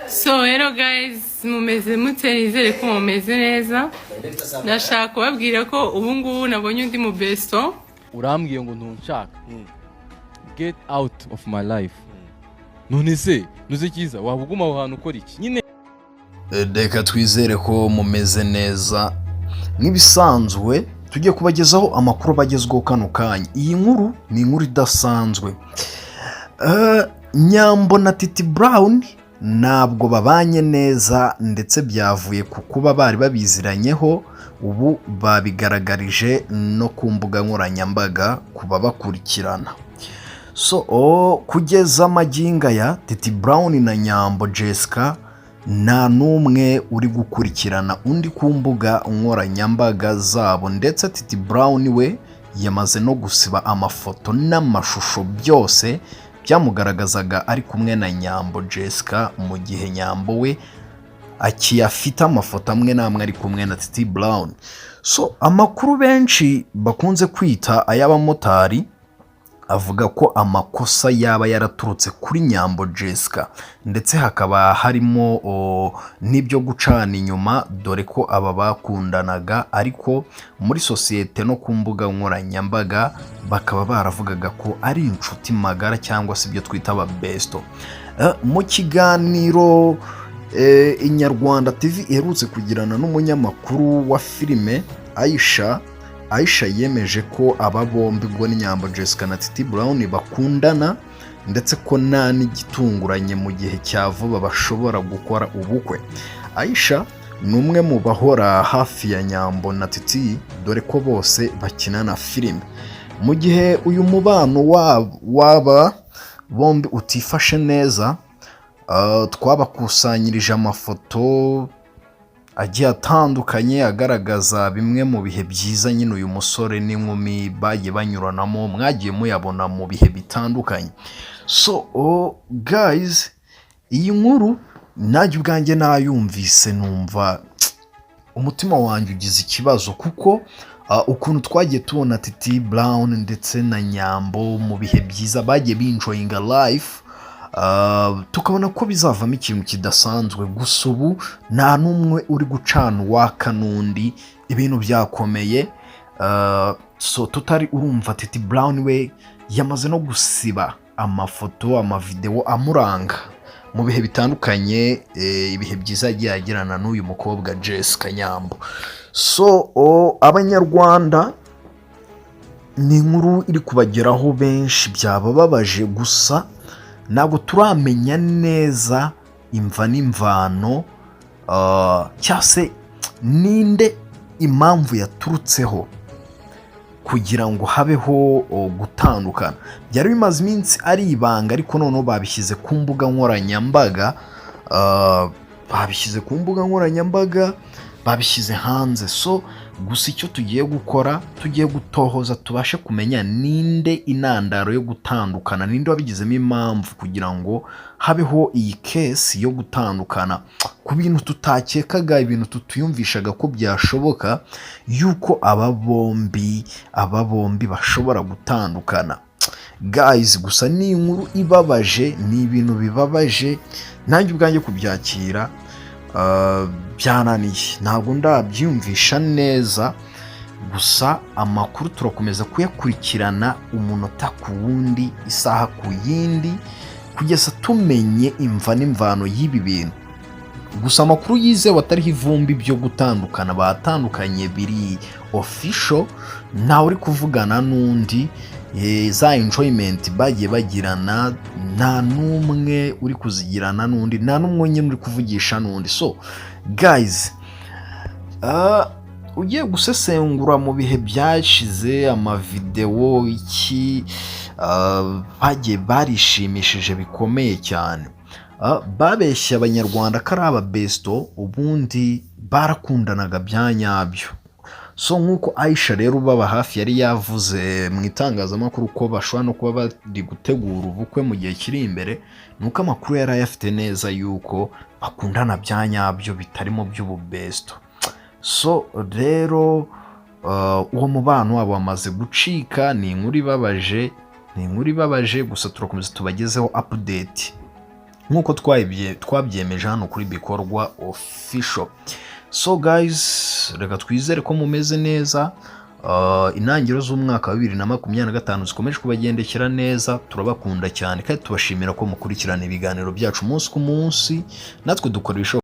So rero guys, mumeze mute? Nizere ko mumeze neza. Ndashaka kubabwira ko ubu ngubu nabonye undi mu besto. Urambwiye ngo ntunshaka, get out of my life. None se nuze cyiza waba uguma aho hantu ukora iki nyine? Reka twizere ko mumeze neza. Nk'ibisanzwe tujye kubagezaho amakuru bagezweho kano kanya. Iyi nkuru ni inkuru idasanzwe. Nyambo na Titi Brown ntabwo babanye neza, ndetse byavuye ku kuba bari babiziranyeho, ubu babigaragarije no ku mbuga nkoranyambaga ku babakurikirana. So kugeza magingo aya, Titi Brown na Nyambo Jessica nta n'umwe uri gukurikirana undi ku mbuga nkoranyambaga zabo, ndetse Titi Brown we yamaze no gusiba amafoto n'amashusho byose byamugaragazaga ari kumwe na Nyambo Jessica, mu gihe Nyambo we akiyafite amafoto amwe n'amwe ari kumwe na Titi Brown. So amakuru benshi bakunze kwita ay'abamotari avuga ko amakosa yaba yaraturutse kuri Nyambo Jessica, ndetse hakaba harimo n'ibyo gucana inyuma, dore ko aba bakundanaga, ariko muri sosiyete no ku mbuga nkoranyambaga bakaba baravugaga ko ari inshuti magara cyangwa se ibyo twita ababesto. Mu kiganiro Inyarwanda TV iherutse kugirana n'umunyamakuru wa filime Aisha, Aisha yemeje ko aba bombi, ubwo ni Nyambo Jessica na Titi Brown, bakundana, ndetse ko nta n'igitunguranye mu gihe cya vuba bashobora gukora ubukwe. Aisha ni umwe mu bahora hafi ya Nyambo na Titi, dore ko bose bakinana filime. Mu gihe uyu mubano w'aba bombi utifashe neza, twabakusanyirije amafoto agiye atandukanye agaragaza bimwe mu bihe byiza nyine uyu musore n'inkumi bagiye banyuranamo, mwagiye muyabona mu bihe bitandukanye. So guys, iyi nkuru nanjye ubwanjye nayumvise numva umutima wanjye ugize ikibazo, kuko ukuntu twagiye tubona Titi Brown ndetse na Nyambo mu bihe byiza bagiye bi-enjoyinga life, tukabona ko bizavamo ikintu kidasanzwe. Gusa ubu nta n'umwe uri gucana uwaka n'undi, ibintu byakomeye. So tutari urumva, Titi Brown we yamaze no gusiba amafoto, amavidewo amuranga mu bihe bitandukanye, ibihe byiza yagiye agirana n'uyu mukobwa Jessica Nyambo. So Abanyarwanda, ni inkuru iri kubageraho benshi byabababaje, gusa ntabwo turamenya neza imva n'imvano, cyangwa se ninde impamvu yaturutseho kugira ngo habeho gutandukana. Byari bimaze iminsi ari ibanga, ariko noneho babishyize ku mbuga nkoranyambaga, babishyize ku mbuga nkoranyambaga, babishyize hanze. So gusa icyo tugiye gukora, tugiye gutohoza tubashe kumenya ninde intandaro yo gutandukana, ninde wabigizemo impamvu kugira ngo habeho iyi case yo gutandukana, ku bintu tutakekaga, ibintu tutiyumvishaga ko byashoboka yuko aba bombi bashobora gutandukana. Guys, gusa ni inkuru ibabaje, ni ibintu bibabaje. Nanjye ubwanjye kubyakira byananiye, ntabwo ndabyiyumvisha neza. Gusa amakuru turakomeza kuyakurikirana umunota ku wundi, isaha ku yindi, kugeza tumenye imva n'imvano y'ibi bintu. Gusa amakuru yizewe atariho ivumbi byo gutandukana, batandukanye biri official, ntawe uri kuvugana n'undi. Za enjoyment bagiye bagirana nta n'umwe uri kuzigirana n'undi, nta n'umwe nyine uri kuvugisha n'undi. So guys, ugiye gusesengura mu bihe byashize, amavidewo iki, bagiye barishimishije bikomeye cyane. Babeshye Abanyarwanda ko ari ababesto, ubundi barakundanaga bya nyabyo. So nk'uko Aisha rero ubaba hafi yari yavuze mu itangazamakuru ko bashobora no kuba bari gutegura ubukwe mu gihe kiri imbere, ni uko amakuru yari ayafite neza yuko bakundana bya nyabyo bitarimo by'ububesto. So rero uwo mubano wabo wamaze gucika. Ni inkuru ibabaje, ni inkuru ibabaje. Gusa turakomeza tubagezeho update. Nk'uko twabyemeje hano kuri Bikorwa Official. So guys, reka twizere ko mumeze neza. Intangiriro z'umwaka wa 2025 zikomeje kubagendekera neza. Turabakunda cyane kandi tubashimira ko mukurikirana ibiganiro byacu umunsi ku munsi. Natwe dukora ibishoboka.